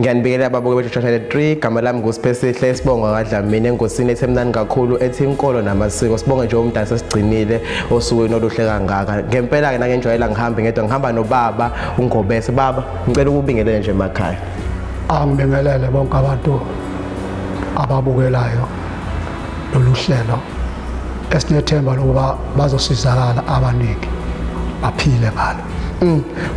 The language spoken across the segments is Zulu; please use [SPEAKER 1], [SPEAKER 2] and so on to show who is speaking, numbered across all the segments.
[SPEAKER 1] Ngiyanibingelela babuke bethu Channel 3, igama lami nguSiphesihle Sibonga kaDlamini engosini ethemnani kakhulu ethi inkolo namasiko. Sibonge nje umntana sesigcinile osukwini oluhle kangaka. Ngempela ke nangenjwayela ngihambe ngedwa, ngihamba nobaba uNgobese. Baba, ngicela ukubingelele nje emakhaya.
[SPEAKER 2] Angibingelele bonke abantu ababukelayo lolu hlelo esinethemba lokuba bazosizakala abaningi baphile ngalo.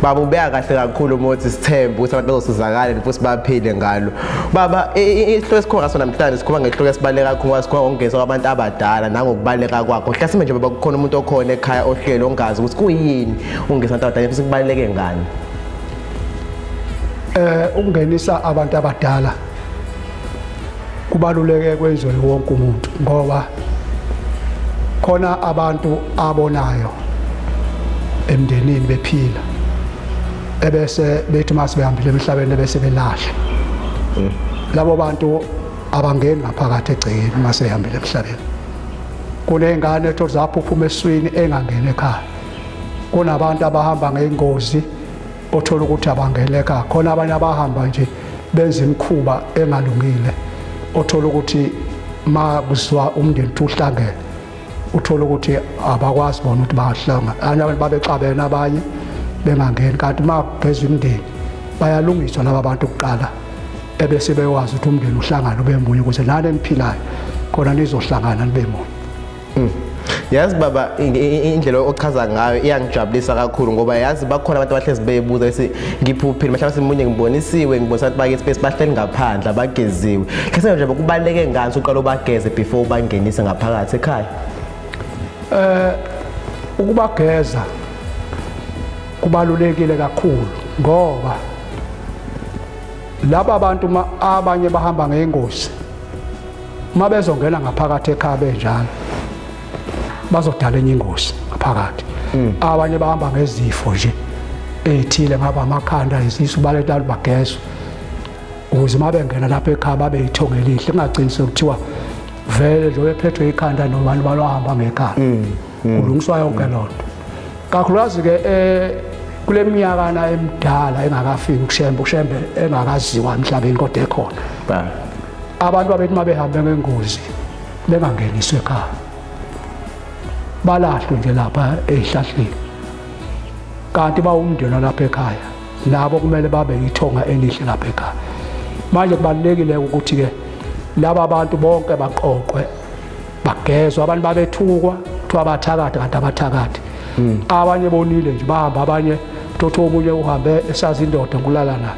[SPEAKER 1] Baba ubeka kahle kakhulu umuthi, sithembe ukuthi abantu bazosizakala futhi baphile ngalo. Baba, isihloko esikhona ngaso namhlanje sikhuluma ngesihloko esibaluleke kakhulu, sikhuluma ngokungeniswa kwabantu abadala nangokubaluleka kwakho. Mhlasimbe nje baba, kukhona umuntu okhona ekhaya ohlelo ongazi ukuthi kuyini ukungenisa abantu abadala futhi kubaluleke ngani?
[SPEAKER 2] Ukungenisa abantu abadala kubaluleke kwenziwe wonke umuntu, ngoba khona abantu abonayo emndenini bephila ebese bethi mase behambile emhlabeni bese belahla. Labo bantu abangeni ngaphakathi egcekeni mase behambile emhlabeni. Kuney'ngane ethola zaphuphuma eswini engangeni ekhaya. Kunabantu abahamba ngey'ngozi othola ukuthi abangene ekhaya. Khona abanye abahamba nje benza imikhuba engalungile, othola ukuthi ma kuzwa umndeni uhlangene uthola ukuthi abakwazi bona ukuthi bahlanga. Abanye abantu babexabene, abanye bengangeni, kanti uma kugezwa imindeni bayalungiswa laba bantu kuqala ebese bekwazi ukuthi umndeni uhlangane ube munye, ukuze nani eniphilayo khona nizohlangana nibe munye.
[SPEAKER 1] Yazi baba, indlela ochaza ngayo iyangijabulisa kakhulu, ngoba yazi bakhona abantu abahlezi bebuza bese ngiphuphile, mhlawumbe simunye ngibonisiwe, ngibonisa abantu bakithi bese bahleli ngaphandle abageziwe. Mhlawumbe nje kubaluleke ngani uqala ubageze before ubangenise ngaphakathi ekhaya?
[SPEAKER 2] Ukubageza kubalulekile kakhulu, ngoba laba bantu abanye bahamba ngeengozi, uma bezongena ngaphakathi ekhaya benjalo bazodala enye ingozi ngaphakathi. Abanye bahamba ngezifo nje ethile, ngaba amakhanda, izisu, baletha bagezwe ukuze uma bengena lapha ekhaya babe ithongo elihle, kungagcini sekuthiwa vele nje ephethwe ikhanda nobani balwahamba ngekhaya. Kulungiswa yonke loo nto. Kakhulukazi-ke kule minyakana emidala engakafiki ukushembe, ushembe engakaziwa emhlabeni kodwa ekhona, abantu babethi uma behambe ngengozi bengangeniswa ekhaya, balahlwe nje lapha ey'hlahleni. Kanti bawumndeni lapha ekhaya, nabo kumele babe yithonga elihle lapha ekhaya. Manje kubalulekile ukuthi-ke laba bantu bonke baqoqwe bagezwe. Abantu babethukwa kuthiwa abathakathi, kanti abathakathi. Abanye bonile nje bahamba, abanye thotha omunye uhambe esazi indoda ngokulala naye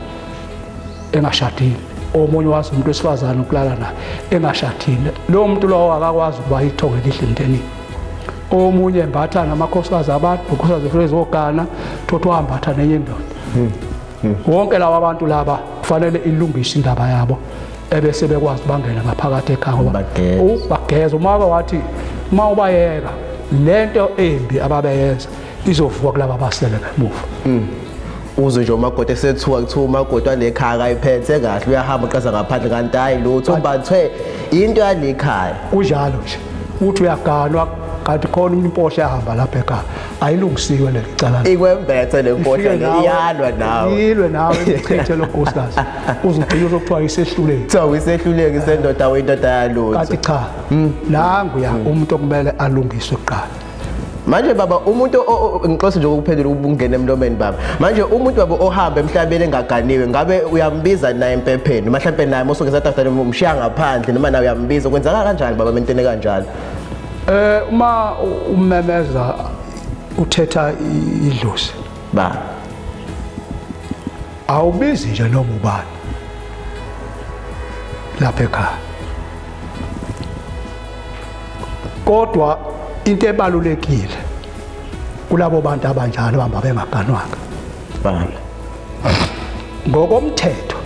[SPEAKER 2] engashadile, omunye wazi umuntu wesifazane ukulala naye engashadile. Lo muntu lowo akakwazi ukuba ithongo elihle emndenini. Omunye embatha namakhosikazi abantu, ukhosikazi ufuna ezogana, thotha uhambatha nenye indoda. Wonke lawa abantu laba kufanele ilungise indaba yabo ebese bekwazi bangena ngaphakathi ekhaya, ngoba bageza. Uma wathi uma ubayeka lento embi ababeyenza izovuka kulaba abasele ngemuva.
[SPEAKER 1] Uzwe nje umakoti esethuka kuthiwa umakoti walekhaya akayiphethe kahle, uyahamba uqaza ngaphandle, kanti hayi lutho, ubathwe into yalekhaya.
[SPEAKER 2] Kunjalo nje, uthi uyaganwa kanti khona impohlo ehamba lapha ekhaya ayilungisiwe leli cala.
[SPEAKER 1] Ikwembethe le mpohlo iyalwa nawe,
[SPEAKER 2] ilwe nawe, ichithe lo nkosikazi, uzogcina uzokuthiwa isehluleki.
[SPEAKER 1] Kuthiwa isehluleki sendoda, wendoda yalutho.
[SPEAKER 2] Kanti cha, nanguya umuntu okumele alungiswe kuqala.
[SPEAKER 1] Manje baba, umuntu ngixoxe nje ukuphendula ubungena emlomeni baba. Manje umuntu baba ohamba emhlabeni engaganiwe, ngabe uyambiza naye empepheni? Mhlawumbe naye mosokeza tafta umshiya ngaphandle, noma naye uyambiza? Kwenzeka kanjani baba mentene kanjalo?
[SPEAKER 2] Uma umemeza uthetha idlozi
[SPEAKER 1] ba,
[SPEAKER 2] awubizi nje noma ubani lapha ekhaya. Kodwa into ebalulekile kulabo bantu abanjalo bahamba bengaganwanga, ngokomthetho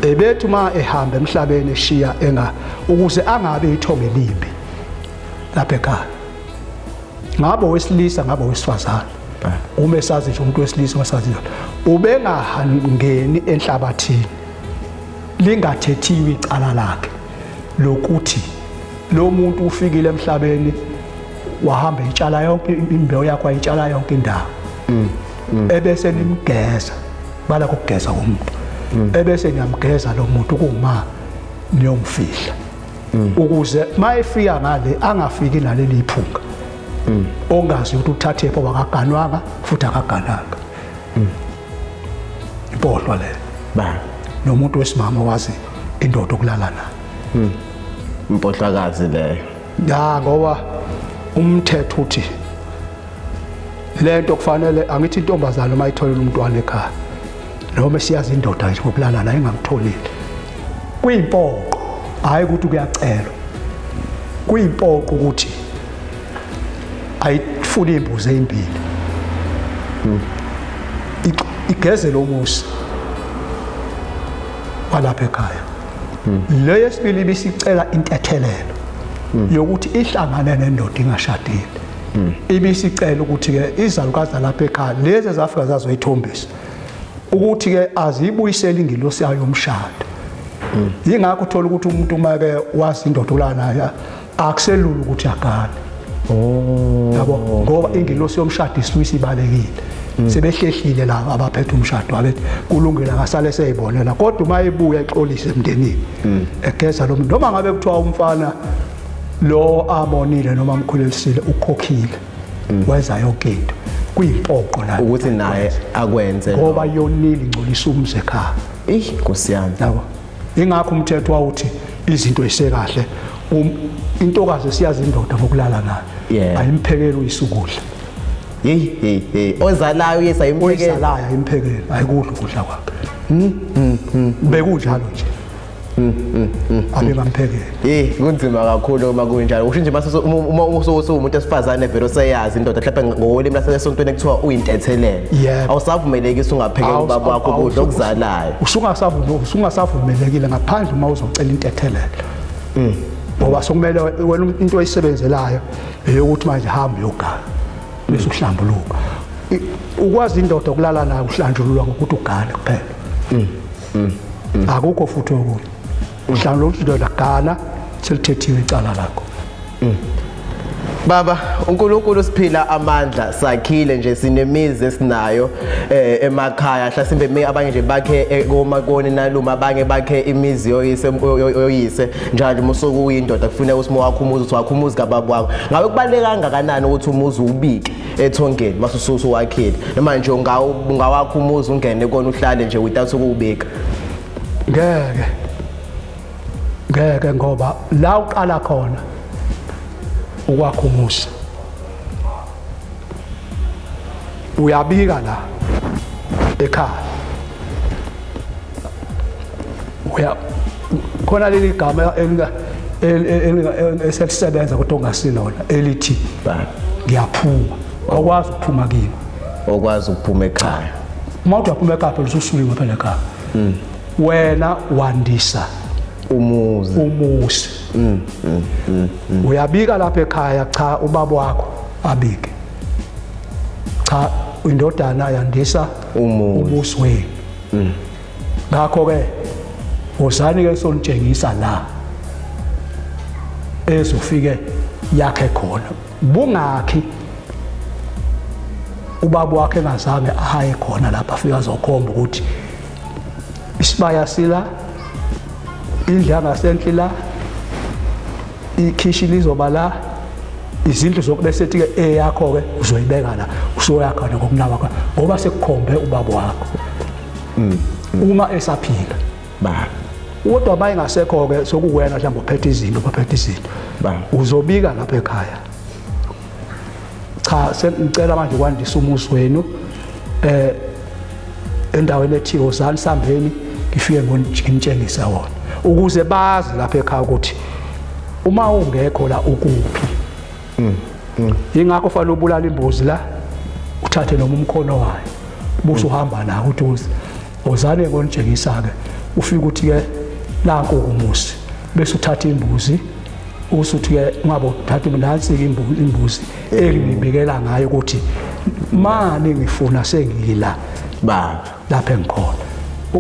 [SPEAKER 2] ebethi uma ehamba emhlabeni eshiya enga, ukuze angabe ithongo elimbi lapha ekhaya, ngabe owesilisa ngabe owesifazane, uma esazi nje umuntu wesilisa wasazi njalo, ubengangeni enhlabathini lingathethiwe icala lakhe lokuthi lo muntu ufikile emhlabeni wahamba itshala yonke imbewu yakho, ayitshala yonke indawo, ebese nimgeza, bala kokugeza komuntu. Ebese ngiyamgeza lo muntu kuma niyomfihla. Ukuze mayefika ngale angafiki naleli iphunga. Ongazi ukuthi uthathe pho wakaganwanga futhi akagananga. Impohlwa le.
[SPEAKER 1] Ba
[SPEAKER 2] nomuntu wesimama wazi indoda okulala nayo.
[SPEAKER 1] Impohlwakazi leyo.
[SPEAKER 2] Ya ngoba umthetho uthi lento kufanele angithi intombazana uma itholela umntwana ekhaya noma siyazi indoda nje ngokulala naye ingamtholile. Kuyimpoqo, hayi ukuthi kuyacelwa. Kuyimpoqo ukuthi ayifuni imbuzi ezimbili. Igeze lo musi walapha ekhaya. Le yesibili ibisicela intethelelo yokuthi ihlangane nendoda ingashadile. Ibisicela ukuthi ke izalukazi lapha ekhaya lezi ezafika zazoyithombisa ukuthi ke azibuyisele ingilosi yayo yomshado. Yingakho uthola ukuthi umuntu uma ke wazi indoda olala naye akuselula ukuthi agane. Yabo ngoba ingilosi yomshado isuke isibalekile. Sebehlehlile laba abaphethe umshado abethi kulungile akasale seyibonela, kodwa uma ebuya exolise emndenini egeza lo muntu noma ngabe kuthiwa umfana lo abonile noma amkhulelisile ukhokhile wenza yonke into, kuyimpoqo la
[SPEAKER 1] ukuthi naye akwenze
[SPEAKER 2] ngoba yonile ingcolisa umuzi ekhaya.
[SPEAKER 1] Nkosi yami.
[SPEAKER 2] Yabo ingakho umthetho wawuthi izinto ezisekahle intokazi esiyazi indoda ngokulala nayo ayimphekeli uyisukudla.
[SPEAKER 1] Hey ozalayo uyesa imphekeli.
[SPEAKER 2] Ozalayo ayimphekeli ayikudla ukudla kwakhe. Bekunjalo nje. Abengamphekeli.
[SPEAKER 1] Hey kunzima kakhulu uma kunjalo. Usho nje mase uma umuntu esifazane vele useyazi indoda mhlawumbe ngolimi lasesontweni kuthiwa uyintethelelo. Awusavumeleki usungaphekela ubaba wakho ukudla okuzalayo.
[SPEAKER 2] Usungasavumelekile ngaphandle uma uzocela intethelelo. Ngoba sokumele wena into oyisebenzelayo eyokuthi manje hamba uyogana bese uhlambuluka. Ukwazi indoda ukulala nayo uhlanjululwa ngokuthi ugane kuphela. Akukho futhi okunye. Uhlambuluka indoda gana selithethiwe icala lakho.
[SPEAKER 1] Baba, uNkulunkulu siphila amandla, sakhile nje sinemizi esinayo emakhaya, hlasimbe abanye nje bakhe komakoni naluma, abanye bakhe imizi yoyise njalo musuku uyindoda kufuneka usimo wakho umuzi uthi wakho umuzi kababa wakho. Ngabe kubaluleke kangakanani ukuthi umuzi ubike ethongeni masususu wakhile, noma nje ungawakho umuzi ungene kona uhlale nje without ukuwubika?
[SPEAKER 2] Ngeke. Ngeke ngoba la uqala khona ukwakho umuzi uyabika la ekhaya, uya khona leli gama eselisebenza kodwa ongasilona elithi ngiyaphuma. Awukwazi ukuphuma kimi,
[SPEAKER 1] okwazi ukuphuma ekhaya.
[SPEAKER 2] Uma uthi uyaphuma ekhaya phela ususuliwe phela ekhaya. Wena wandisa umuzi. Uyabika lapha ekhaya, cha ubaba wakho abike, cha indodana yandisa umuzi wenu. Ngakho ke wozani ke sonitshengisa la ezofike yakhe khona. Bungakhi ubaba wakhe engazange ahaye khona lapha afika azokhomba ukuthi isibaya sila, indlu yangasenhla la, ikhishi lizoba la, izindlu zokubese ethi ke eyakho ke uzoyibeka la, usoyakha ngokunaba kwakho ngoba sekukhombe ubaba wakho. Uma esaphila
[SPEAKER 1] ba
[SPEAKER 2] kodwa bayingasekho ke sokuwena mhlawumbe uphethe izinto, baphethe izinto uzobika lapha ekhaya, cha sengicela manje kwandisa umuzi wenu endaweni ethiwe uzani sambeni ngifike nginitshengise wona, ukuze bazi lapha ekhaya ukuthi uma ungekho la ukuphi. Ingakho fanele ubulala imbuzi la uthathe noma umkhono wayo bese uhamba nawo ukuthi uzane ngonitshengisa ke, ufike uthi ke nanku umuzi, bese uthatha imbuzi usuthi ke ungabe uthatha nansi ke imbuzi engibikela ngayo ukuthi mani ngifuna sengila
[SPEAKER 1] baba
[SPEAKER 2] lapha engikhona.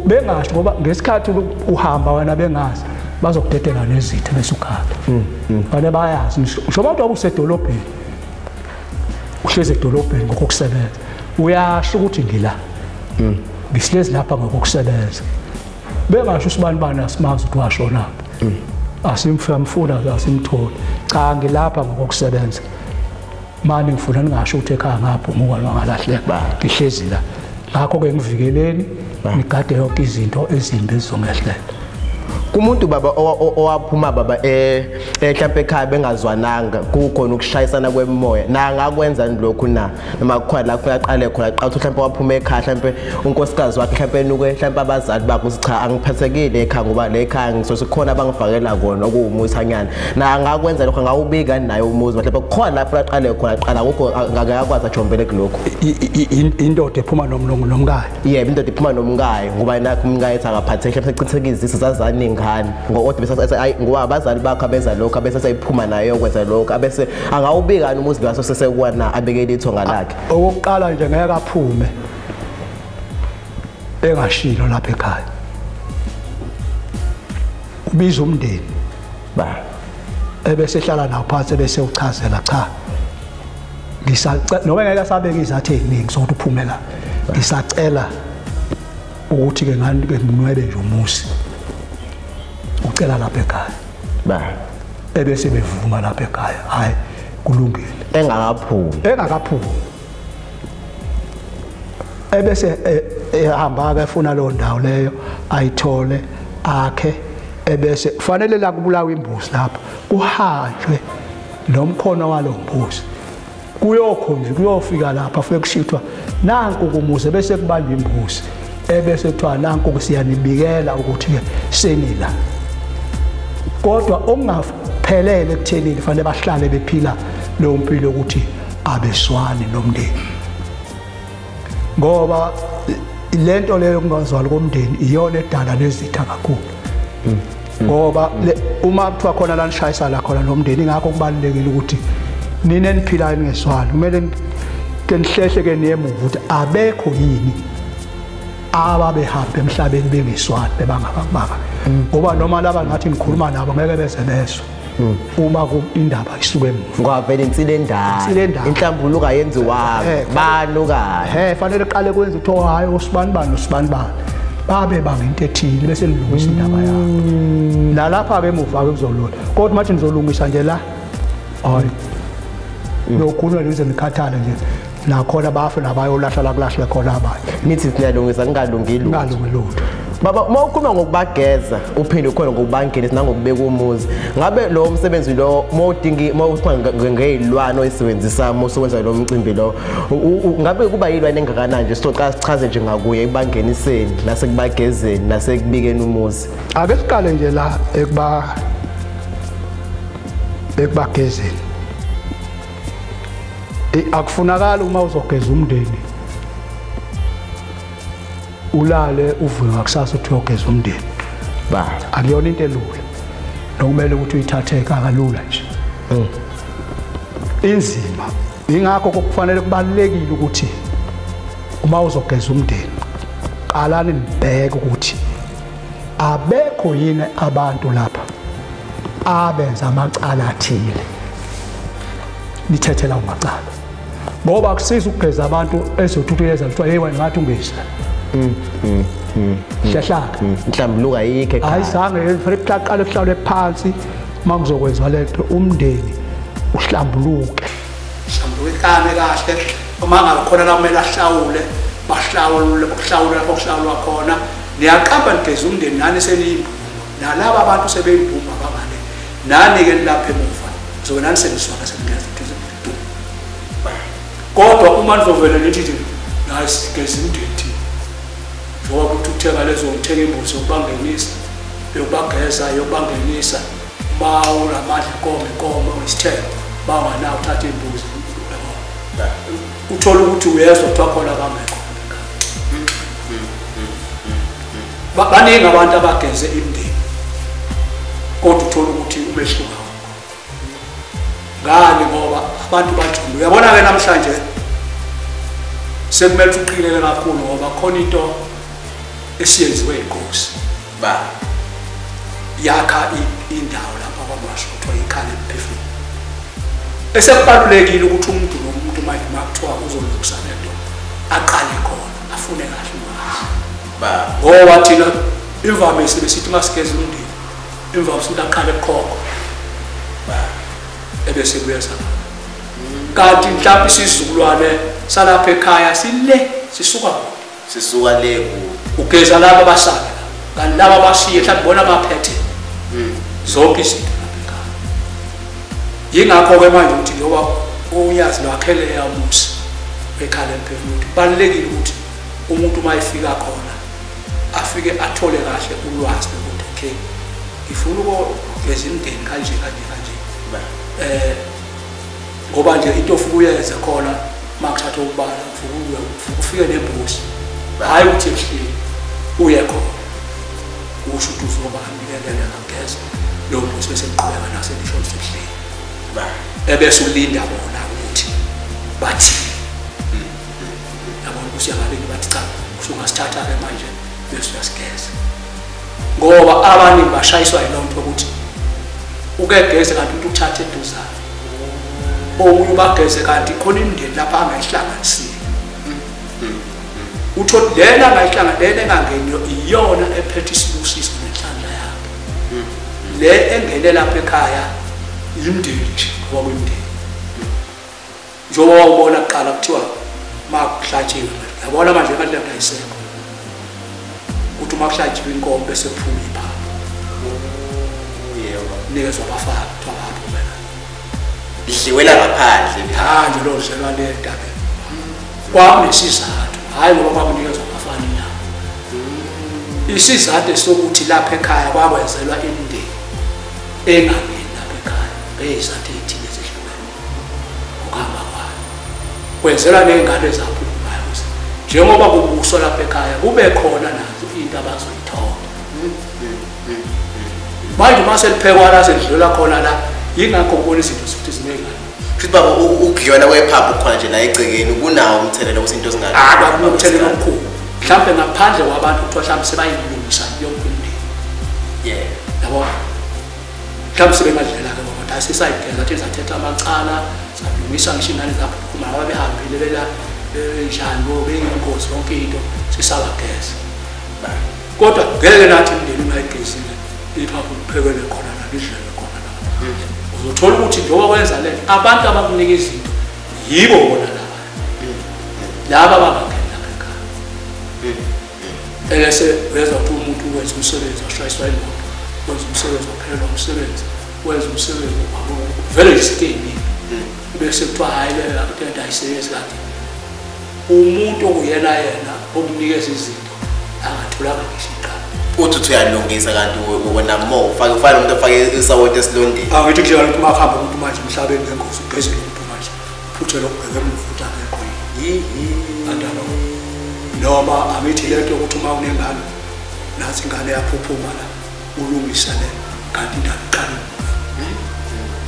[SPEAKER 2] Bengasho ngoba ngesikhathi uhamba wena bengazi bazokudedela nezitha bese ukhala. Bane bayazi ngisho abantu abusedolobheni, uhlezi edolobheni ngokusebenza uyasho ukuthi ngila ngihlezi lapha ngokusebenza. Bengasho usibani bani asimazi ukuthi washona. Asimfuna asimtholi. Cha ngilapha ngokusebenza. Mani ngifuna ningasho ukuthi ekhaya ngapho ngoba ngalahleka. Ngihlezi la. Ngakho ke ngivikeleni ngigade yonke izinto ezimbi ezizongehlela.
[SPEAKER 1] Kumuntu baba owaphuma baba mhlawumbe ekhaya bengazwananga kukhona ukushayisana kwemoya na angakwenza lokhu na noma kukhona la kufanele aqale khona qala mhlawumbe waphuma ekhaya mhlawumbe unkosikazi wakhe mhlawumbe enuke mhlawumbe abazali bakhe ukuthi cha angiphathekile ekhaya ngoba le ekhaya ngisosikhona abangifakela kona okuwumuthanyana na angakwenza lokho angawubika naye umuzi mhlawumbe kukhona la kufanele aqale khona qala akukho angakwazi ajombele kulokho.
[SPEAKER 2] Indoda ephuma nomkayo.
[SPEAKER 1] Yebo, indoda ephuma nomkayo ngoba nakho umkayo ethi akaphatheki mhlawumbe sechithekile izisu zazaningi ngoba bese ayi ngoba abazali bakho abenza lokho abese seyiphuma naye okwenza lokho abese angawubika umuzi waso sesekuwana abekele ithonga lakhe.
[SPEAKER 2] Okokuqala nje ngeke aphume engashilo lapha ekhaya. Ubiza umndeni
[SPEAKER 1] ba
[SPEAKER 2] ebese ehlala nawo phansi ebese uchazela cha ngisacela noma ngeke asabeke izathu eziningi sokuthi uphume la ngisacela ukuthi ke ngani ke nginwebe nje umuzi. Ucela lapha ekhaya
[SPEAKER 1] ba
[SPEAKER 2] ebese bevuma lapha ekhaya hayi kulungile engakaphumi ebese ehamba ke efuna leyo ndawo leyo ayithole akhe ebese kufanele la kubulawa imbuzi lapha kuhanjwe nomkhono walo mbuzi kuyokhonje kuyofika lapha afike kushithwa nanku kumuze bese kubanjwa imbuzi ebese kuthiwa nanku siyanibikela ukuthi ke senila. Kodwa okungaphelele ekuthenini fanele bahlale bephila leyo mpilo ukuthi abeswani nomndeni. Ngoba lento leyo kungazwali komndeni iyona edala lezitha kakhulu. Ngoba uma kuthiwa khona la nishayisa la khona nomndeni ngakho kubalulekile ukuthi nina eniphilayo ningeswani kumele ke nihlehle ke niye emuva ukuthi abekho yini ababehambe emhlabeni bengeswani bebangababaka. Ngoba noma laba ngathi ngikhuluma nabo ngeke beze bezwe uma indaba isuke emuva
[SPEAKER 1] ngoba vele insile endala inhlambuluko ayenziwa banuka
[SPEAKER 2] fanele qale kwenza ukuthi hayi usibani bani usibani bani babe bangento ethile bese nilungisa indaba yabo nalapha ke emuva ke kuzolula. Kodwa manje nizolungisa nje la hayi nokhuluma nje nikhathale nje nakhona bafe nabayolahla la kulahlwe khona abanye
[SPEAKER 1] nithi siyalungisa kungalungi
[SPEAKER 2] lutho.
[SPEAKER 1] Baba uma ukhuluma ngokubageza uphinde ukhona ngokubangenisa nangokubeka umuzi ngabe lo msebenzi lo mawudingi mawukhona ngeyilwane oyisebenzisa mawusebenza lo mcimbi lo ngabe kuba yilwane engakanani nje sizoqala sichaze nje ngakuye ekubangeniseni nasekubagezeni nasekubikeni umuzi.
[SPEAKER 2] Ake siqale nje la ekubagezeni. Akufunakala uma uzogeza umndeni ulale uvuke ngakusasa uthi uyogeza umndeni.
[SPEAKER 1] Ba
[SPEAKER 2] akuyona into elula nokumele ukuthi uyithathe kalula nje. Inzima ingakho kufanele kubalulekile ukuthi uma uzogeza umndeni qalani nibheke ukuthi abekho yini abantu lapha abenza amacala athile nithethela umacala. Ngoba akusiza ukugeza abantu ezothuthulela kuthiwa hey wena ngathi ungezi. Hlahla.
[SPEAKER 1] Inhlambuluko ayikho ekhaya.
[SPEAKER 2] Ayizange kufanele kuqale kuhlalwe phansi uma kuzokwenziwa lento umndeni uhlambuluke. Hlambuluke ikame kahle uma ngabe khona la kumele ahlawule bahlawule ukuhlawula lapho kuhlawulwa khona niyaqamba nigeza umndeni nani seniyimbumba nalaba abantu sebeyimbumba bangale nani ke nilapha emuva kuzobe nani seniswaka senigeza. Kodwa uma nizovele nithi nje hayi sigeza umndeni thina njengoba kuthi ukuthenga lezo ngithenga imbuzi yokubangenisa yokubageza yokubangenisa bawulamandla inkomo isithelo bawanawo uthatha imbuzi uthola ukuthi uyezwa kuthiwa khona bangekho. Baningi abantu abageze imindeni kodwa uthola ukuthi umehluko awukho. Ngani? Ngoba abantu bajule. Uyabona-ke namhlanje sekumele uqinele kakhulu ngoba khona into esiyenziwe inkosi
[SPEAKER 1] ba
[SPEAKER 2] yakha indawo lapha kwaMashu kuthiwa ikhaya lemphefumulo. Esekubalulekile ukuthi umuntu nomuntu manje makuthiwa uzolungisa lento aqale khona afune kahle ulwazi
[SPEAKER 1] ba
[SPEAKER 2] ngoba thina Imvamisa besithi masigeza umndeni, imvamisa umuntu aqale ekhokho ebese kuyeza. Kanti mhlawumbe isizukulwane salapha ekhaya sile sisuka kude.
[SPEAKER 1] Sisuka le kude.
[SPEAKER 2] Ugeza laba abasala kanti laba abashiye mhlawumbe bona baphethe zonke izinto lapha ekhaya. Yingakho-ke manje ukuthi njengoba uyazi lwakhele yamuzi ekhaya lemphefumulo, kubalulekile ukuthi umuntu uma efika khona afike athole kahle ulwazi lokuthi okay, ngifuna ukugeza imindeni kanje kanje kanje. Ngoba nje into ofika uyenze khona uma kuthatha ukubala ufike nembuzi, hhayi ukuthi ehlile uye khona usho ukuthi uzobanikelela ngageza lowo mbuzi bese kuqhubeka naso lisho sehlile, ebese ulinda bona ukuthi bathini. Yabona ukuthi uyabaleka bathi cha, usungasithatha-ke manje bese uyasigeza. Ngoba abaningi bashayiswa yiloo nto ukuthi ukegeze kanti umuntu ukuthatha eduzane, omunye ubageze kanti khona imindeni lapha angayihlanganisile. Uthole lena angayihlangani, lena engangeni iyona ephethe isibusiso nenhlanhla yakhe. Le engene lapha ekhaya imindeni nje, ngoba kuyimindeni. Njengoba wawubona kuqala kuthiwa uma kuhlatshiwe, yabona manje ngathi lento ayisekho. Kuthi uma kuhlatshiwe inkomo bese kuphuma iphaphu.
[SPEAKER 1] Yebo.
[SPEAKER 2] Nikezwa abafana kuthiwa baphumela.
[SPEAKER 1] Idliwela ngaphandle.
[SPEAKER 2] Phandle lo dlelwa le ndaba. Kwakunesizathu, hhayi ngoba kwakunikezwa abafana inyama. Isizathu sokuthi lapha ekhaya kwakwenzelwa imindeni engangeni lapha ekhaya ngezizathu ey'thile ezehlukene ngokuhamba kwayo. Kwenzelwa ney'ngane ezaphuphumayo ukuthi njengoba kubuswa lapha ekhaya kube khona nazo into abazoyithola. Manje uma seliphekwa la selidlula khona la, yingakho kubona izinto futhi zinengane.
[SPEAKER 1] Futhi baba ukudliwana kwephaphu khona nje la egcekeni kunawo umthelela ukuthi into zingabi.
[SPEAKER 2] Kunomthelela omkhulu. Mhlawumbe ngaphandle kwabantu kuthiwa mhlawumbe sebayilungisa yonke imindeni.
[SPEAKER 1] Yeah.
[SPEAKER 2] Yabo. Mhlawumbe sebengadlela-ke ngoba ukuthi asisayigeza thina sathetha amacala, salungisa ngisho ingane zaphuphuma ngoba behambile bela benjani bo beyingozi yonke into sisabageza. Kodwa ngeke nathi imindeni ungayigezile iphaphu liphekele khona la lidlelwe khona la. Uzothola ukuthi njengoba kwenza le nto abantu abakunika izinto yibo bona laba. Laba abangangeni lapha ekhaya. Ebese uyezwa ukuthi umuntu wenza umsebenzi washayiswa imoto, wenza umsebenzi waphelelwa umsebenzi, wenza umsebenzi vele nje izinto ey'ningi. Bese kuthiwa hhayi le nto ayisebenzi kade. Umuntu okuyena yena okunikeza izinto angatholanga ngisho iqala.
[SPEAKER 1] Uthi uyalungisa kanti wena more ufake ufana umuntu ofake isawoti esilondeni.
[SPEAKER 2] Angithi nje ukuthi uma kuhamba umuntu manje emhlabeni ngengozi ugezele umuntu manje phuthe lokubheka emuva ukuthi akekho yini. Andaba noma angithi lento yokuthi uma unengane nathi ingane yaphuphuma la ulungisa le kanti indaba iqala emuva.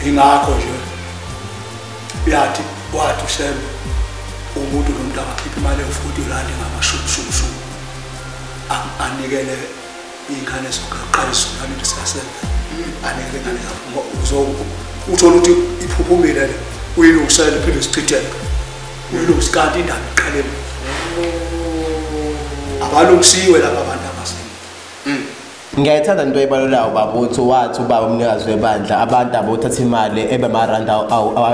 [SPEAKER 2] Ingakho nje yathi wathi uSembe umuntu nomuntu akakhipha imali ewu-40 rand ngamashumi anikele iy'ngane zokuqala isizukulwane into sikaSembe, anikele ingane zakho. Uthole ukuthi iphuphumile le uyilungisele iphinde isichitheke, uyilungise kanti indaba iqale emuva. Abalungisiwe lapha abantu abasemuva.
[SPEAKER 1] Ngiyayithanda into ebalulayo baba ukuthi wathi ubaba umnikazi webandla abantu abothatha imali ebe amarandi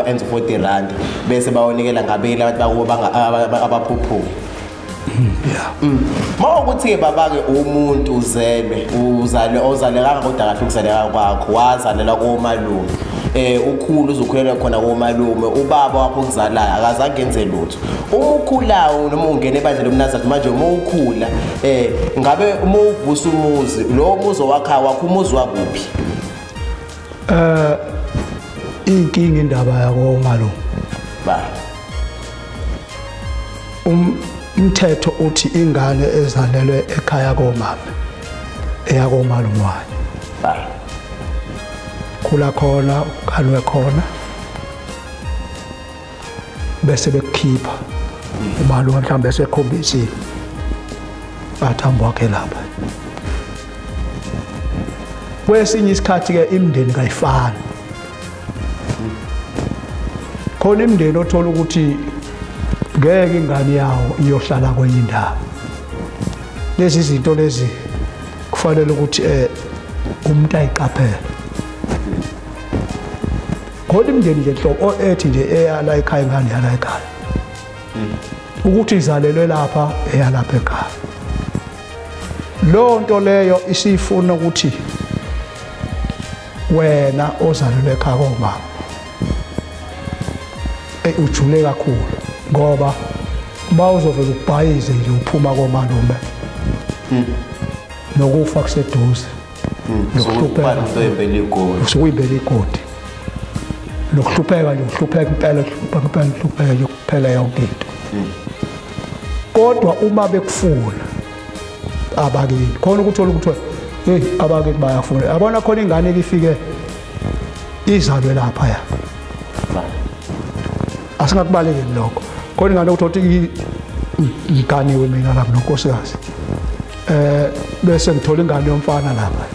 [SPEAKER 1] enza 40 rand bese bawonikela ngabili abantu bakubo abaphuphuma.
[SPEAKER 2] Yeah.
[SPEAKER 1] Mawukuthi ke baba ke umuntu uzelwe uzalwe ozalekanga kodwa kahle ukuzaleka kwakho wazalelwa komalume. Ukhulu uzokhulela khona komalume, ubaba wakho okuzalayo akazange enze lutho. Uma ukhulayo noma ungena ebandleni lomNazaretha manje uma ukhula ngabe uma uvusa umuzi lo muzi wakha wakho umuzi wakuphi?
[SPEAKER 2] Inkinga indaba yakomalume.
[SPEAKER 1] Ba.
[SPEAKER 2] Umthetho uthi ingane ezalelwe ekhaya komama eyakomalume wayo.
[SPEAKER 1] Ba.
[SPEAKER 2] Khula khona, uganwe khona bese bekukhipha umalume mhlawumbe esekhombisile bathambo wakhe lapha. Kwesinye isikhathi ke imindeni kayifani. Khona imindeni othola ukuthi ngeke ingane yawo iyohlala kwenye indawo. Lezi zinto lezi kufanele ukuthi umuntu ayiqaphele. Kodwa imindeni nje nhlobo ethi nje eyala ekhaya ingane yala ekhaya. Ukuthi izalelwe lapha eyalapha ekhaya. Lo nto leyo isifuna ukuthi wena ozalelwe ekhaya komama ujule kakhulu ngoba bawuzovela ubhayize nje uphuma komalume. Nokufa kuseduze. Nokuhlupheka usuyibela igodi. Nokuhlupheka nje uhlupheka impela uhlupheka impela nje kuphela yonke into. Kodwa uma bekufuna abakini khona ukuthola ukuthi hey abakini bayafuna. Yabona khona ingane ifike izalwe lapha ya. Asingakubalekeli lokho. Khona ingane ukuthi iganiwe mina lapha nonkosikazi. Bese ngithola ingane yomfana lapha.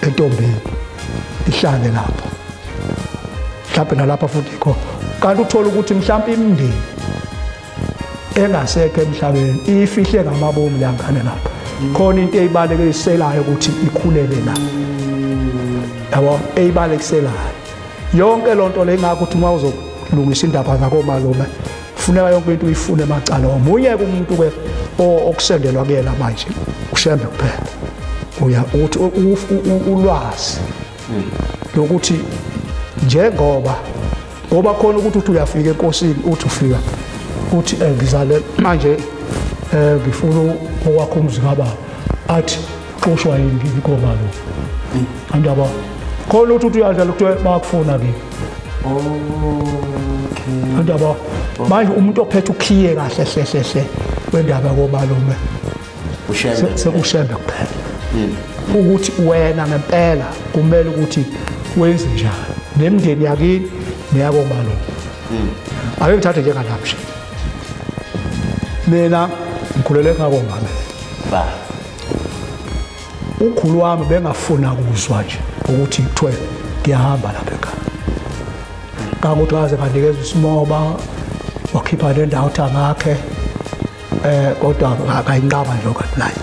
[SPEAKER 2] Entombini ihlale lapha. Mhlawumbe nalapha futhi ikho. Kanti uthola ukuthi mhlawumbe imindeni engasekho emhlabeni ifihle ngamabomu lengane lapha. Khona into eyibalekiselayo ukuthi ikhulele la. Yabo eyibalekiselayo. Yonke lonto le ingakho ukuthi uma uzolungisa indaba zakomalume funeka yonke into uyifune emacala. Omunye umuntu ke okusendelwa kuyena manje uShembe kuphela. Uya uthi ulwazi lokuthi njengoba ngoba khona ukuthi uthi uyafika enkosini uthi ufika uthi ngizale manje ngifuna okwakho umuzi kababa athi xoshwa yini komalume. Andaba khona ukuthi uyadlala kuthiwe bakufuna ke.
[SPEAKER 1] Okay.
[SPEAKER 2] Andaba manje umuntu ophethe ukhiye kahle hle hle wendaba komalume
[SPEAKER 1] uShembe
[SPEAKER 2] sekuShembe kuphela. Ukuthi wena ngempela kumele ukuthi wenze njani nemindeni yakini neyakomalume. Ake ngithathe njengalapha nje. Mina ngikhulele ngakomama.
[SPEAKER 1] Ba.
[SPEAKER 2] Ukhulu wami bengafuna ukuzwa nje ukuthi kuthiwe ngiyahamba lapha ekhaya. Kangokuthi waze nganikeza isimoba wakhipha le ndawo uthi angakhe kodwa akayinqaba nje lokho naye.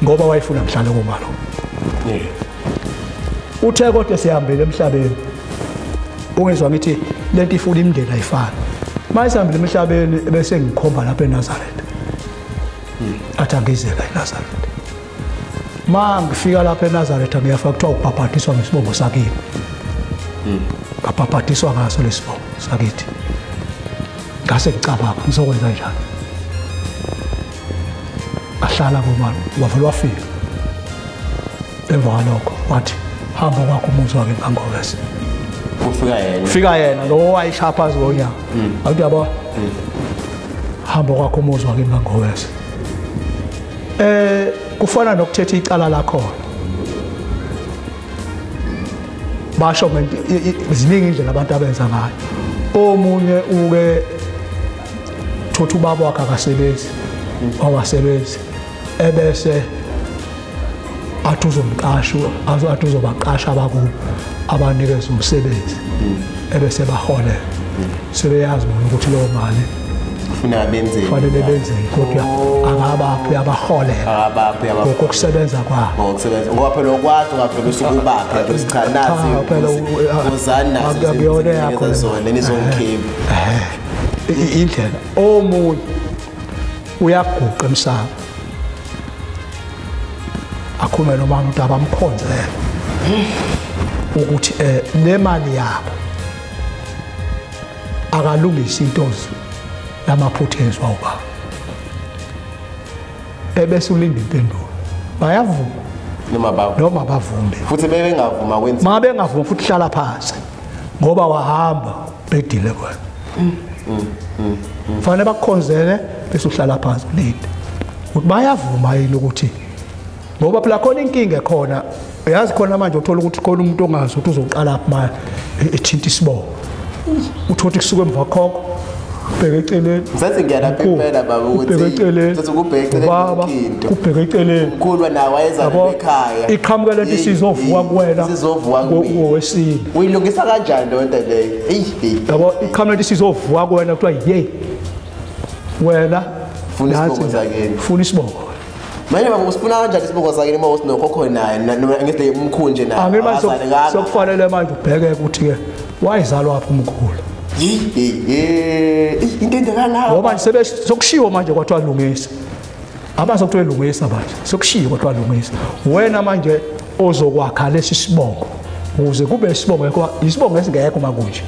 [SPEAKER 2] Ngoba wayefuna ngihlale komalume. Uthe kodwa sihambile emhlabeni. Ungezwa ngithi lento ifuna imindeni ayifani. Manje sihambile emhlabeni bese ngikhomba lapha eNazaretha. Athi angizeka eNazaretha. Ma ngifika lapha eNazaretha ngiyafaka kuthiwa ubhabhadiswa ngesibongo sakini. Ngabhabhadiswa ngaso lesibongo sakithi. Ngase ngicabanga ngizokwenza njani. Ahlala komalume wavele wafika. Emva kwalokho wathi hamba kwakho umuzi wakhe kaNgobese.
[SPEAKER 1] Ufika yena.
[SPEAKER 2] Fika yena lo wayishaya phansi ngonyawo. Awuthi yabo. Hamba kwakho umuzi wakhe kaNgobese. Kufana nokuthetha icala lakhona. Basho ziningi indlela abantu abenza ngayo. Omunye uke thotha ubaba wakhe akasebenzi. Awasebenzi ebese athi uzomqasha athi uzobaqasha abakubo abanikeza umsebenzi ebese bahole sebeyazi bona ukuthi leyo mali
[SPEAKER 1] kufuneka benzeni
[SPEAKER 2] kufanele benzeni kodwa akabaphi abaholela
[SPEAKER 1] akabaphi
[SPEAKER 2] ngokusebenza kwabo
[SPEAKER 1] ngokusebenza ngoba phela ukwazi ungavela usukubapha nje cha nazi uzani nazo zona nizongikhipha
[SPEAKER 2] indlela. Omunye uyaguqa emsamo akhulume nomama ukuthi abamkhonzele ukuthi le mali yabo akalungisi into lamaphutha enziwa ubaba ebese ulinda impendulo. Bayavuma noma bavume
[SPEAKER 1] futhi bebengavuma kwenza
[SPEAKER 2] ma bengavuma futhi hlala phansi ngoba wahamba bedile kwena. Fanele bakukhonzele bese uhlala phansi ulinde ukuthi bayavuma yini ukuthi ngoba phela khona inkinga ekhona. Uyazi khona manje uthola ukuthi khona umuntu ongazi ukuthi uzoqala phi manje ethinta isibongo uthola kusuka emva khokho ubheke eceleni.
[SPEAKER 1] Ngisathi ngiyalapha impela baba ukuthi uthi kubheke eceleni into
[SPEAKER 2] kubheke eceleni
[SPEAKER 1] ukhulwa nawe wayeza ekhaya
[SPEAKER 2] iqhamuka lento isizovuka kuwena
[SPEAKER 1] isizovuka kumina
[SPEAKER 2] ngowesine.
[SPEAKER 1] Uyilungisa kanjani le nto leyo?
[SPEAKER 2] Yabo iqhamuka lento isizovuka kuwena kuthiwa hey wena
[SPEAKER 1] Funa isibongo sakini.
[SPEAKER 2] Funa isibongo.
[SPEAKER 1] Manje baba usifuna kanjani isibongo sakini uma usinokhokho naye ngisile umkhulu nje naye.
[SPEAKER 2] Angithi sokufanele manje ubheke ukuthi ke wayezalwa phi umkhulu.
[SPEAKER 1] Into endekalayo.
[SPEAKER 2] Ngoba nje sokushiwo manje kwathiwa lungisa. Abasokuthiwa lungisa manje. Sokushiwo kwathiwa lungisa. Wena manje ozokwakha lesi sibongo ukuze kube isibongo ngoba isibongo esingekho makunje.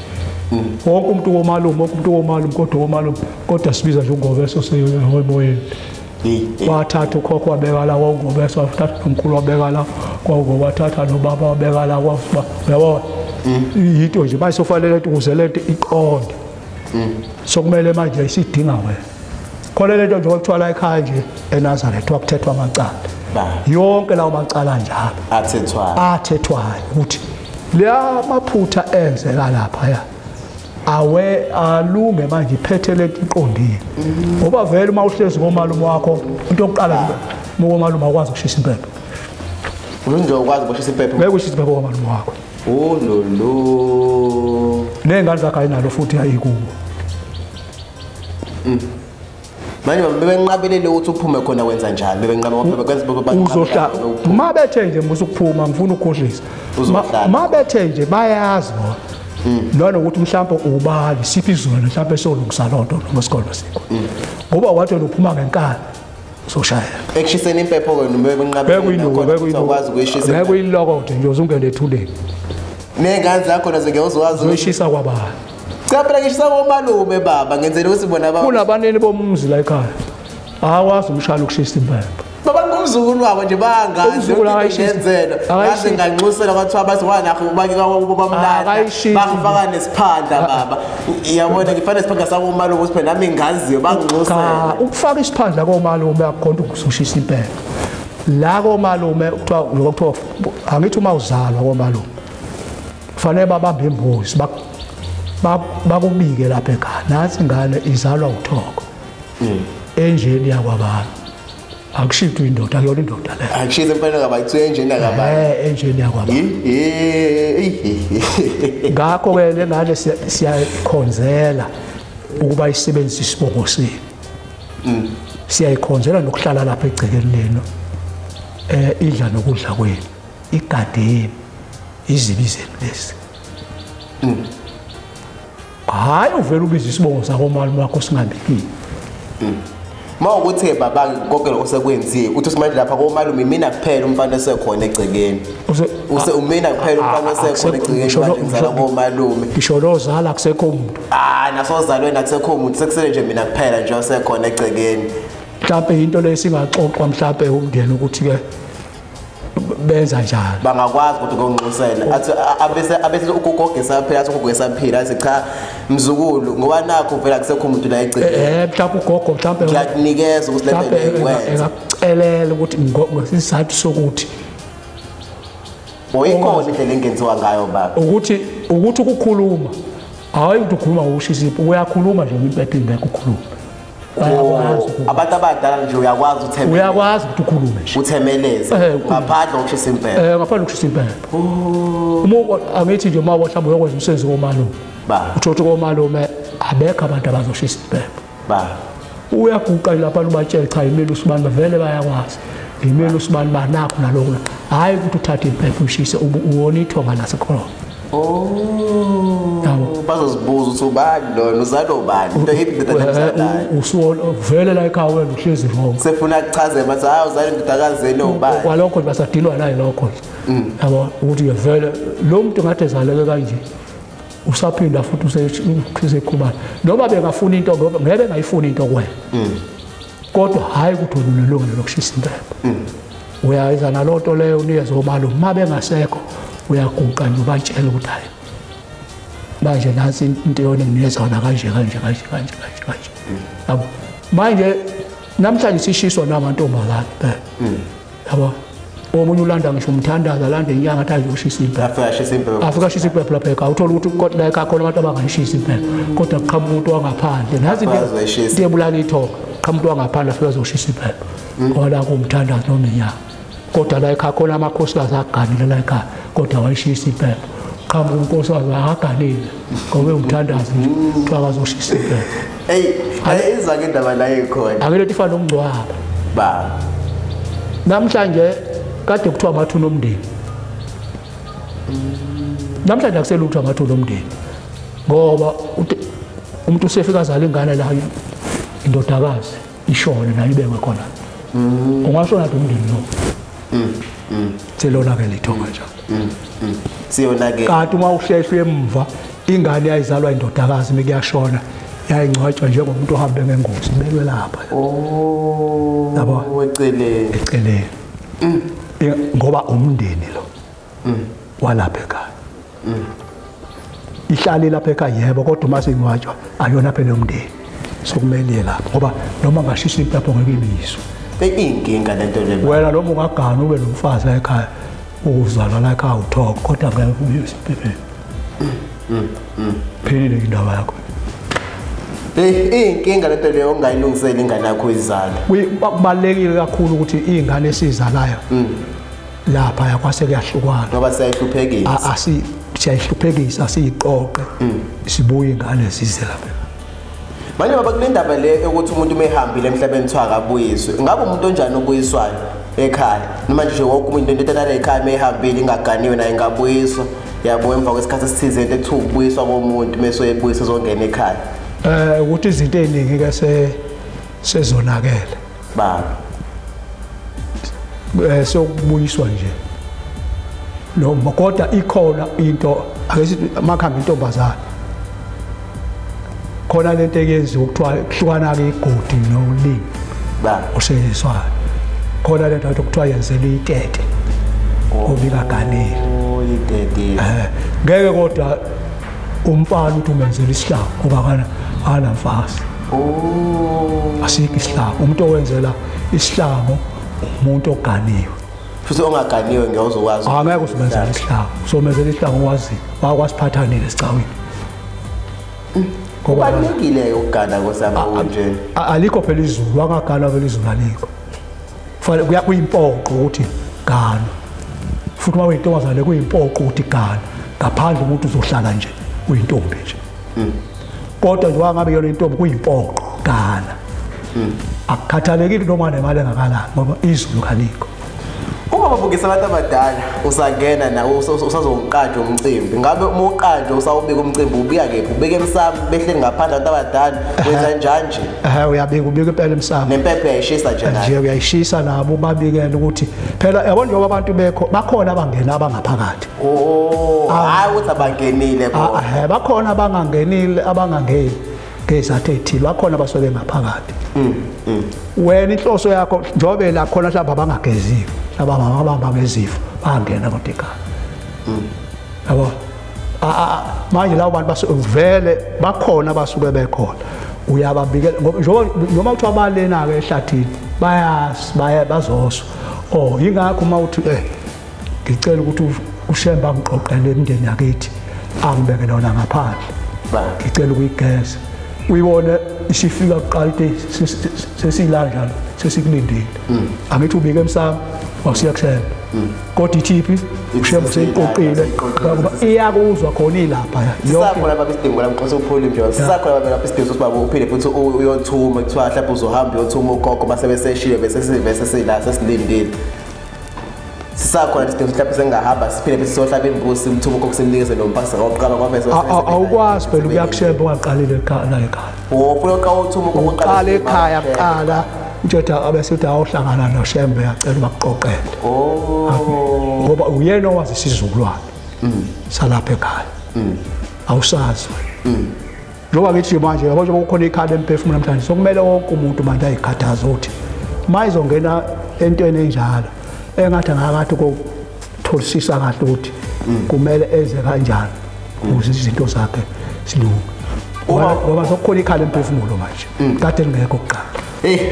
[SPEAKER 2] Wonke umuntu komalume, wonke umuntu komalume kodwa komalume kodwa sibiza nje uNgobeso semoyeni. Wathatha ukhokho wabeka la kwaNgobeso, wathatha umkhulu wabeka la kwaNgobe, wathatha nobaba wabeka la kwaSiba. Uyabona? Into nje bayisofanele ukuze lento iqonde. Sokumele manje isidinga wena. Khona lento nje okuthiwa la ekhaya nje eNazaretha wakuthethwa amacala. Yonke lawo macala njalo athethwayo ukuthi la maphutha enzeka lapha ya awe alunge manje iphethe lento iqondile. Ngoba vele uma uhlezi ngomalume wakho into yokuqala ngomalume akwazi ukushisa impepho.
[SPEAKER 1] Unje ukwazi ukushisa impepho?
[SPEAKER 2] Ngeke ushise impepho ngomalume wakho.
[SPEAKER 1] Oh no no.
[SPEAKER 2] Nengane zakhe ayinalo futhi ayikubo.
[SPEAKER 1] Manje bebenqabelele ukuthi uphume khona wenza njani? Bebenqaba ngoba kwenza
[SPEAKER 2] uzohlala. Uma bethe nje musu ukuphuma ngifuna ukukhohlisa. Uma bethe nje bayazi bona. Noma ukuthi mhlawumbe ubali siphi izolo mhlawumbe solungisa lonto noma isikolo sikho. Ngoba wathi uphuma ngenkani uzoshaya.
[SPEAKER 1] Ekushiseni impepho ke noma bebenqabelele khona ukwazi ukuyishisa.
[SPEAKER 2] Ngeke uyilokode nje uzungena ethuleni.
[SPEAKER 1] Nengane zakho nazo ngeke uzwazi
[SPEAKER 2] uyishisa kwabani.
[SPEAKER 1] Cha phela ngishisa komalume baba ngenzela ukuthi bona baba.
[SPEAKER 2] Kunabanini bomzi la ekhaya. Awazi umshana ukushisa impepho.
[SPEAKER 1] Baba ngumzukulu wabo nje bangazi ngenzela. Ngaze nganxusela kwathiwa bathi wanakho ubaki kwabo bamlanda. Bangifaka nesiphandla baba. Iyabona ngifana nesiphandla sakomalume ukuthi phela nami ngingaziyo banginxusela.
[SPEAKER 2] Cha ukufaka isiphandla komalume akukhona ukushisa impepho. La komalume kuthiwa lokho angithi uma uzalwa komalume kufanele babambe imbuzi bakubike lapha ekhaya. Nathi ingane izalwa uthoko. Enjeni yakwabani. Akushintwe indoda akuyona indoda leyo.
[SPEAKER 1] Akushintwe impela kabayithiwe enjeni yakwabani.
[SPEAKER 2] Enjeni yakwabani. Ngakho ke le ngane siyayikhonzela ukuba isebenzise isibongo senu. Siyayikhonzela nokuhlala lapha egcekeni lenu. Idla nokudla kwenu. Igadeni izibi zenu lezi. Hayi uvela ubiza isibongo sakomalume wakho singabikile.
[SPEAKER 1] Uma ukuthi baba konke lokho sekwenziwe uthi manje lapha komalume mina kuphela umfana osekhona egcekeni. Use umina kuphela umfana osekhona egcekeni manje ngizala komalume.
[SPEAKER 2] Ngisho lozala akusekho umuntu.
[SPEAKER 1] Ah nasozalweni akusekho umuntu sekusele nje mina kuphela nje osekhona egcekeni.
[SPEAKER 2] Mhlawumbe into leyo singaxoxwa mhlawumbe umndeni ukuthi ke benza njani.
[SPEAKER 1] Bangakwazi ukuthi konxusela athi abese ugogo esaphila athi ugogo esaphila athi cha mzukulu ngoba nakho vela kusekho umuntu la egcekeni.
[SPEAKER 2] Mhlawumbe ugogo mhlawumbe
[SPEAKER 1] ngiyakunikeza ukuthi lento ngikwenza.
[SPEAKER 2] Engakucelela ukuthi ngesizathu sokuthi
[SPEAKER 1] oyikhona indlela engenziwa ngayo baba.
[SPEAKER 2] Ukuthi ukukhuluma hayi ukuthi ukhuluma ngokushisa impepho uyakhuluma nje impepho ingekho ukhuluma.
[SPEAKER 1] Abantu abadala nje uyakwazi uthemela.
[SPEAKER 2] Uyakwazi ukuthi ukhulume nje.
[SPEAKER 1] Uthemeleze ngaphandle kokushisa impepho.
[SPEAKER 2] Ngaphandle kokushisa impepho. Uma angithi nje uma mhlawumbe uyokwenza umsebenzi komalume.
[SPEAKER 1] Ba.
[SPEAKER 2] Uthothe komalume abekho abantu abazoshisa impepho.
[SPEAKER 1] Ba.
[SPEAKER 2] Uyaguqa lapha ubatshele cha imeli usibani vele bayakwazi. Imeli usibani banakho nalokho. Hayi ukuthi uthathe impepho ushise uwona ithonga lasekhona.
[SPEAKER 1] Oh. Bazozibuza ukuthi ubani lona uzalwa ubani into yiphi indodana emzalayo.
[SPEAKER 2] Usuwona vele la ekhaya wena uhlezi wrong.
[SPEAKER 1] Sefuna kuchaze bathi hayi uzalwa indodakazi yenu ubani.
[SPEAKER 2] Kwalokho nje basadilwa naye lokho. Yabo ukuthi vele lo muntu ngathi ezaleke kanje usaphinda futhi usekhubana. Noma bengafuna into ngoba ngeke bengayifuni into kuwena. Kodwa hayi ukuthi unelungelo lokushisa impepho. Uyayiza nalonto leyo unikeze omalume uma bengasekho uyaguqa nje ubatshela ukuthi hayi manje nansi into yona nginikeza yona kanje kanje kanje kanje kanje kanje. Yabo manje namhlanje sishiswa namantombazane phela. Yabo omunye ulanda ngisho umthandazo alande inyanga athi azoshisa impepho.
[SPEAKER 1] Afika ashisa impepho.
[SPEAKER 2] Afika ashisa impepho lapha ekhaya uthola ukuthi kodwa la ekhaya khona abantu abangayishisa impepho kodwa qhamuka umuntu wangaphandle nazi into ebulala ithonga qhamuka umuntu wangaphandle afika azoshisa impepho. Wala kumthandazo noma inyanga. Kodwa la ekhaya khona amakhosikazi aganile la ekhaya kodwa wayishisa impepho. Qhamuka unkosikazi akaganile ngoba umthandazo nje kuthiwa akazoshisa impepho.
[SPEAKER 1] Hey, izwa ke indaba la ikhona.
[SPEAKER 2] Ake lethi ifana nomngcwabo.
[SPEAKER 1] Ba.
[SPEAKER 2] Namhlanje kade kuthiwa amathuna omndeni. Namhlanje akuselutho amathuna omndeni. Ngoba umuntu usefika azala ingane la indodakazi ishone nayo ibekwe khona. Ungashona umndeni lo. Selona ke lithonga njalo.
[SPEAKER 1] Siyona ke.
[SPEAKER 2] Kanti uma uhlehlwe emva ingane yayizalwa indodakazi mikuyashona yayingcwatshwa njengomuntu ohambe ngengozi ibekwe lapha.
[SPEAKER 1] Oh.
[SPEAKER 2] Yabo
[SPEAKER 1] eceleni.
[SPEAKER 2] Eceleni. Ngoba umndeni lo. Walapha ekhaya. Ihlale lapha ekhaya yebo kodwa uma singcwatshwa ayona phela umndeni. Sokumele lapha ngoba noma ngashisa impapho ngeke ibizwe.
[SPEAKER 1] Inkinga lento le.
[SPEAKER 2] Wena noma ungagana ube nomfazi la ekhaya uzalwa la ekhaya uthoko kodwa ngeke ubizwe. Phelile indaba yakho.
[SPEAKER 1] Inkinga lento leyo ongayilungisela ingane yakho izala.
[SPEAKER 2] Kubalekile kakhulu ukuthi izingane esizalayo lapha yakwase kuyahlukwana.
[SPEAKER 1] Ngoba siyahluphekisa.
[SPEAKER 2] Siyahluphekisa siyiqoqe. Sibuye ingane size lapha.
[SPEAKER 1] Manje baba kule ndaba le ukuthi umuntu mehambile emhlabeni kuthiwa akabuyiswe. Ngabe umuntu onjani obuyiswayo ekhaya? Noma nje wonke umuntu into enale ekhaya mehambile ingaganiwe naye ingabuyiswa. Yabo emva kwesikhathi esithize into ekuthiwa ukubuyiswa komuntu mase uyebuyiswa ezongena ekhaya.
[SPEAKER 2] Ukuthi izinto eziningi ke sezonakele.
[SPEAKER 1] Baba.
[SPEAKER 2] Sokubuyiswa nje. Noma kodwa ikhona into ake sithi makhamba intombazana. Khona lento eyenziwa ukuthiwa kuhlukana ke igodi nolimi.
[SPEAKER 1] Baba.
[SPEAKER 2] Osetshenziswayo. Khona lento ekuthiwa yenzela itete. Obikaganile.
[SPEAKER 1] Oh, itete.
[SPEAKER 2] Ngeke kodwa umfana uthi umenzela isihlangu ngoba kana anamfazi.
[SPEAKER 1] Oh.
[SPEAKER 2] Asikho isihlangu. Umuntu owenzela isihlangu umuntu oganiwe.
[SPEAKER 1] Futhi ongaganiwe ngeke uzokwazi.
[SPEAKER 2] Angeke uzimenzele isihlangu. Uzomenzela isihlangu wazi wakwasiphathanile esicawini.
[SPEAKER 1] Kubalulekile ukugana kosama nje.
[SPEAKER 2] Alikho phela izulu, angagana phela izulu alikho. Kufanele kuya kuyimpoqo ukuthi gana. Futhi uma uyintombazane kuyimpoqo ukuthi gana. Ngaphandle umuntu uzohlala nje uyintombi nje. Kodwa nje wangabe yona intombi kuyimpoqo gana. Akukhathalekile noma nemali engakanani ngoba izulu kalikho.
[SPEAKER 1] Uma babukisa abantu abadala usangena nawe usazonqanjwa umcimbi. Ngabe uma uqanjwa usawubika umcimbi ubika kephi? Ubika emsamo behleli ngaphandle abantu abadala wenza njani nje?
[SPEAKER 2] Uyabika ubika impela emsamo.
[SPEAKER 1] Nempepho uyayishisa nje nayo.
[SPEAKER 2] Nje uyayishisa nabo babikele ukuthi phela yabo njengoba abantu bekho bakhona abangena abangaphakathi.
[SPEAKER 1] Oh, hayi ukuthi abangenile bona.
[SPEAKER 2] Bakhona abangangenile abangangeni ngezathu ezithile bakhona abasuke ngaphakathi. Wena inhloso yakho njobe la khona mhlawumbe abangageziwe ababamba ngezifo bangena kodwa ekhaya. Yabo manje labo bantu vele bakhona abasuke bekhona uyababikela ngoba noma kuthiwa balena ke ehlathini bayazi bazoswa. Oh ingakho uma uthi ngicela ukuthi uShembe angiqoqele imindeni yakithi angibeke lona ngaphandle. Ngicela ukuyigeza. Uyibone isifika kuqala ukuthi sesila njalo sesikulindile. Angithi ubike emsamo wasiya kuShembe. Kodwa ithiphi uShembe seyiqoqile ngoba iyakuzwa khona ilapha.
[SPEAKER 1] Sisakhona baba isidingo lamxosa upholi nje. Sisakhona baba lapha isidingo sokuthi baba uphile futhi uyothuma kuthiwa mhlawumbe uzohamba uyothuma ugogo mase beseshile bese sivese sila sesilindile. Sisakhona isidingo mhlawumbe sengahamba siphile bese sohlaba imbusi umthumo ugogo simnikeze nompasa ngokuqala kwaveza.
[SPEAKER 2] Awukwazi phela ukuya kuShembe ungaqalile ekhaya la ekhaya.
[SPEAKER 1] Oh, ufuna uqala uthuma ugogo
[SPEAKER 2] uqala ekhaya kuqala. Uthetha abese awuhlangana noShembe yacela bakuqoqele.
[SPEAKER 1] Oh.
[SPEAKER 2] Ngoba uyena owazi isizukulwane. Salapha ekhaya. Awusazi. Njengoba ngithi manje yabo njengoba kukhona ikhala emphefumulo namhlanje sokumele wonke umuntu manje ayikhathaze ukuthi mayizongena entweni enjalo engathi angakathi ukutholisisa kahle ukuthi kumele eze kanjani ukuze izinto zakhe silunge. Ngoba sokukhona ikhala emphefumulo manje. Kade lingekho kuqala.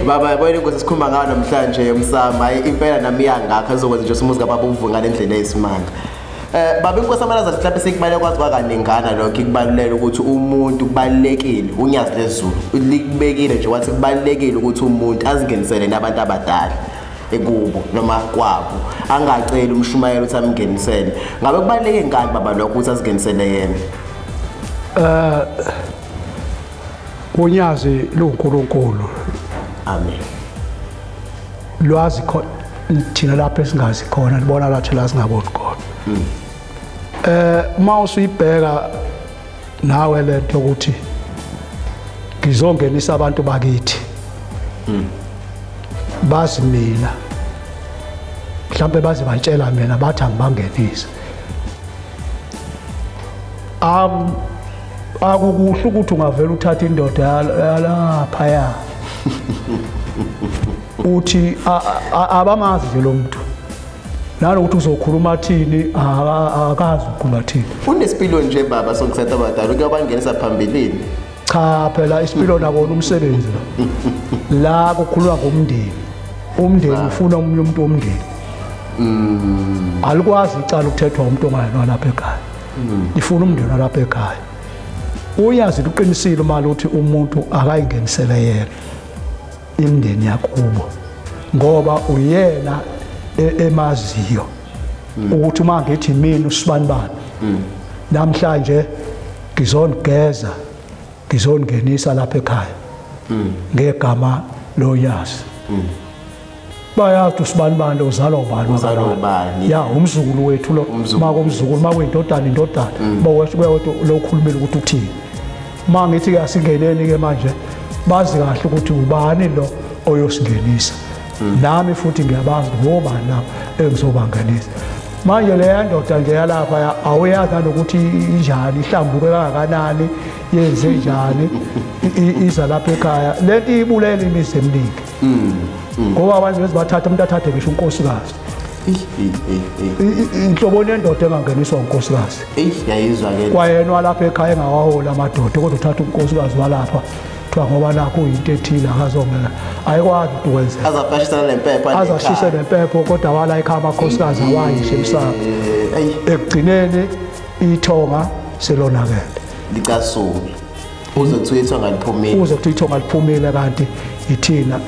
[SPEAKER 1] Baba yabona inkosi sikhuluma ngayo namhlanje yomsamo hayi impela nami iyangakha izokwenza nje umuzi kababa uvuka ngale ndlela eyisimanga. Baba inkosi amalaza mhlawumbe sekubaleka kwazi kwakaningana lokho ikubaluleka ukuthi umuntu kubalekile unyazi lezulu likubekile nje wathi kubalekile ukuthi umuntu azingenisele nabantu abadala ekubo noma kwabo angaceli umshumayelo ukuthi amngenisele. Ngabe kubaleke ngani baba lokho ukuthi azingenisele yena?
[SPEAKER 2] Unyazi luNkulunkulu.
[SPEAKER 1] Amen.
[SPEAKER 2] Lwazi thina lapho esingazi khona, libona lathi la singaboni khona. Uma usuyibheka nawe lento ukuthi ngizongenisa abantu bakithi. Bazi mina. Mhlambe baze batshela mina bathi angibangenise. Akukuhle ukuthi ungavela uthatha indoda yalaphaya. Uthi abamazi nje lo muntu. Nanokuthi uzokhuluma thini akazi ukukhuluma thini.
[SPEAKER 1] Unesipilo nje baba songisetha abadala kuyabangenisa phambilini.
[SPEAKER 2] Cha phela isipilo nakona umsebenzi lo. La kukhuluma ngomndeni. Umndeni ufuna omunye umuntu womndeni. Alikwazi icala ukuthethwa umuntu ongayena lapha ekhaya. Ifuna umndeni lapha ekhaya. Uyazi uqinisile mali ukuthi umuntu akayingenisele yena imndeni yakubo ngoba uyena emaziyo ukuthi uma ngithi mina usibanibani namhlanje ngizonigeza ngizongenisa lapha ekhaya ngegama loyazi. Bayazi usibanibani uzalwa ubani, ya umzukulu wethu lo, makumzukulu makuyindodana indodana, bawethu lo ukhulumile ukuthi uthini. Ma ngithi ke asingeneni ke manje bazi kahle ukuthi ubani lo oyosingenisa. Nami futhi ngiyabazi ngobani labo engizobangenisa. Manje le ndoda nje yalapha awuyazi nanokuthi injani, ihlambuke kangakanani, yenze njani, iza lapha ekhaya. Lento ibulela imizi eminingi. Ngoba abantu bezibathatha umuntu athathe ngisho unkosikazi. Inhlobo yendoda engangeniswa unkosikazi.
[SPEAKER 1] Yayizwa ke.
[SPEAKER 2] Kwayena walapha ekhaya engawahola amadoda kodwa uthatha unkosikazi walapha. Kuthiwa ngoba nakho uyinto ethile akazongena. Ayikwazi ukwenza.
[SPEAKER 1] Azafashisana nempepho.
[SPEAKER 2] Azashise nempepho kodwa wala ekhaya amakhosikazi awayi emsamo. Ekugcineni ithonga selonakele.
[SPEAKER 1] Licasula. Uze kuthiwa ithonga liphumile.
[SPEAKER 2] Uze kuthiwa ithonga liphumile kanti ithina.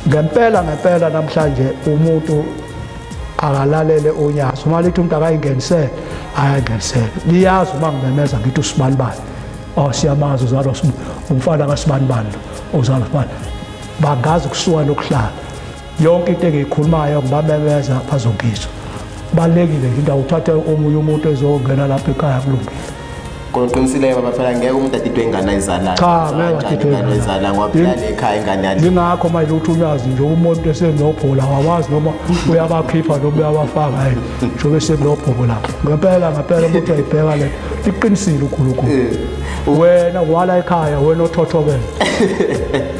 [SPEAKER 2] Ngempela ngempela namhlanje umuntu akalalele unyazi. Uma lithi umuntu akayingenisele, ayingenisele. Liyazi uma ngimemeza ngithi usibanibani. Oh siyamazi uzalwa umfana kaSibanibani lo, uzalwa sibani. Bangazi kusuka nokuhlala. Yonke into engiyikhulumayo ngibamemeza bazongizwa. Balekile nje indawo uthathe omunye umuntu ezongena lapha ekhaya kulungile.
[SPEAKER 1] Qoqinisile baba phela ngeke umuntu adidwe ingane ayizalayo.
[SPEAKER 2] Cha ngeke adidwe
[SPEAKER 1] ingane ayizalayo ngoba phela ekhaya ingane yalo.
[SPEAKER 2] Yingakho manje uthi unyazi nje umuntu esenobhola awazi noma uyabakhipha noma uyabafaka hayi njengoba esenobhola lapho. Ngempela ngempela umuntu ayibheka le iqinisile uNkulunkulu. Wena wala ekhaya wena othothokele.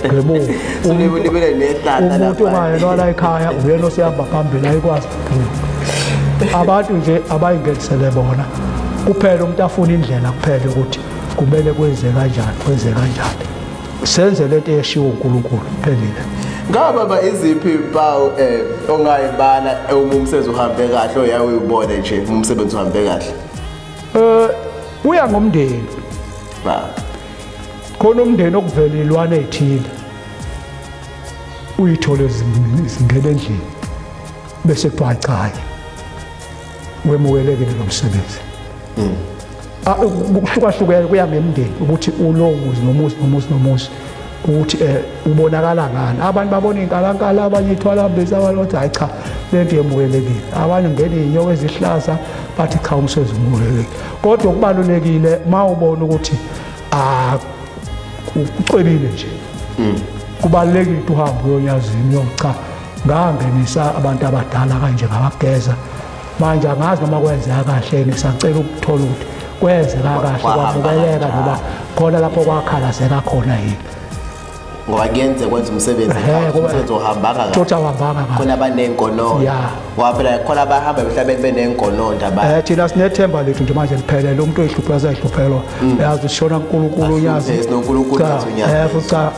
[SPEAKER 2] Ngemuva.
[SPEAKER 1] Ulibele nehlahla lapha.
[SPEAKER 2] Umuntu ongayena wala ekhaya uyena osihamba phambili ayikwazi. Abantu nje abayingenisele bona. Kuphela umuntu afuna indlela kuphela ukuthi kumele kwenze kanjani, kwenze kanjani. Senze lento eyeshiwo uNkulunkulu phelile.
[SPEAKER 1] Ngabe baba iziphi impawu ongayibala uma umsebenzi uhambe kahle oyaye uyibone nje uma umsebenzi uhambe kahle?
[SPEAKER 2] Kuya ngomndeni.
[SPEAKER 1] Ba.
[SPEAKER 2] Khona umndeni okuvela ilwane ezithile. Uyithole zingena endlini bese kuthiwa cha wemukelekile lo msebenzi. Kuhlukahlukene kuya ngemndeni ukuthi ulowo muzi nomuzi nomuzi nomuzi ukuthi ubonakala ngani. Abantu babona inkalankala, abanye ithwala bese abalothi hayi cha lento yemukelekile, abanye ngene inyoka ezihlaza bathi cha umsebenzi umukelekile. Kodwa kubalulekile mawubona ukuthi ucwebile nje, kubalulekile ukuthi uhambe uyonyazini uyocha ngangenisa abantu abadala kanje ngabageza. Manje angazi noma kwenzeka kahle ngisacela ukuthola ukuthi kwenzeka kahle kwamukeleka ngoba khona lapho kwakhalazeka khona yini.
[SPEAKER 1] Ngoba kuyenze kwenza umsebenzi umsebenzi ohamba kahle.
[SPEAKER 2] Thothi awuhambanga kahle.
[SPEAKER 1] Khona abanengonondo. Ngoba phela khona abahamba emhlabeni benengonondo abantu.
[SPEAKER 2] Thina sinethemba lethu nje manje liphelele umuntu oyihlupha azayihluphela. Uyazi sishona uNkulunkulu uyazi.
[SPEAKER 1] SinoNkulunkulu uyazi.
[SPEAKER 2] Futhi cha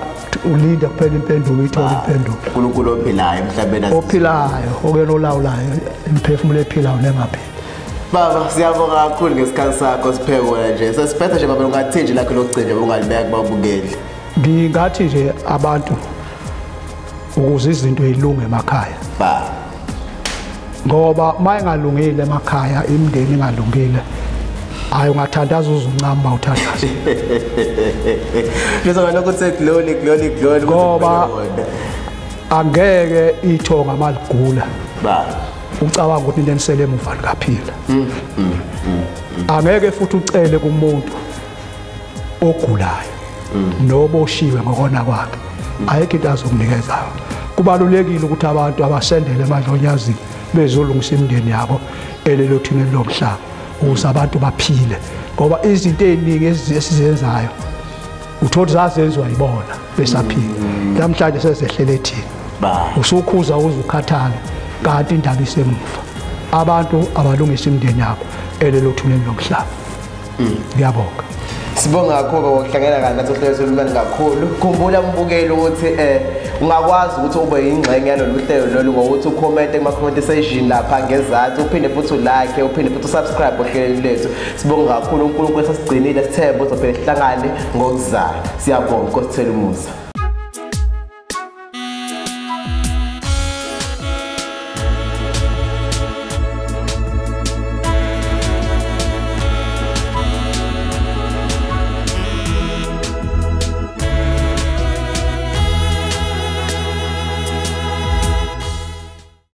[SPEAKER 2] ulinde kuphela impendulo uyithole impendulo.
[SPEAKER 1] uNkulunkulu ophilayo emhlabeni
[SPEAKER 2] ophilayo okelolawulayo imiphefumulo ephilayo nengaphili.
[SPEAKER 1] Baba siyabonga kakhulu ngesikhathi sakho siphekona nje. Sesiphetha nje baba ungathi nje lakho lokugcina nje ungalibeka kubabukeli.
[SPEAKER 2] Ngingathi nje abantu ukuze izinto zilunge emakhaya.
[SPEAKER 1] Ba.
[SPEAKER 2] Ngoba uma engalungile emakhaya imindeni ingalungile Hayi, ungathandaza uzuncama uthandaza.
[SPEAKER 1] Bese ngalokho uthi glory glory glory,
[SPEAKER 2] ngoba angeke ithonga maligula
[SPEAKER 1] ba
[SPEAKER 2] ucabanga ukuthi into enisele emuva likaphila. Angeke futhi ucele kumuntu ogulayo noboshiwe ngokona kwakhe, ayikho into azokunikezayo. Kubalulekile ukuthi abantu abasendele emadlonyazini bezolungisa imindeni yabo elelothini lomhlaba ukuze abantu baphile, ngoba izinto eziningi esizenzayo uthola zazenziwa yibona besaphila, namhlanje sezehlele thina. Usukhuza uzukhathala kanti indaba isemuva. Abantu abalungisa imindeni yabo elelothini lomhlaba. Ngiyabonga.
[SPEAKER 1] Sibonga kakhulu ngokuhlangana kanye nathi ohlelo solumani kakhulu. Khumbula mbukeli ukuthi ungakwazi ukuthi ube yingxenye yalolu hlelo lolu ngokuthi ucommente kuma comment section lapha ngezansi, uphinde futhi ulike, uphinde futhi usubscribe ohlelweni lethu. Sibonga kakhulu, uNkulunkulu esasigcinile, sithembe uzophinde sihlangane ngokuzayo. Siyabonga, Nkosi thela umusa.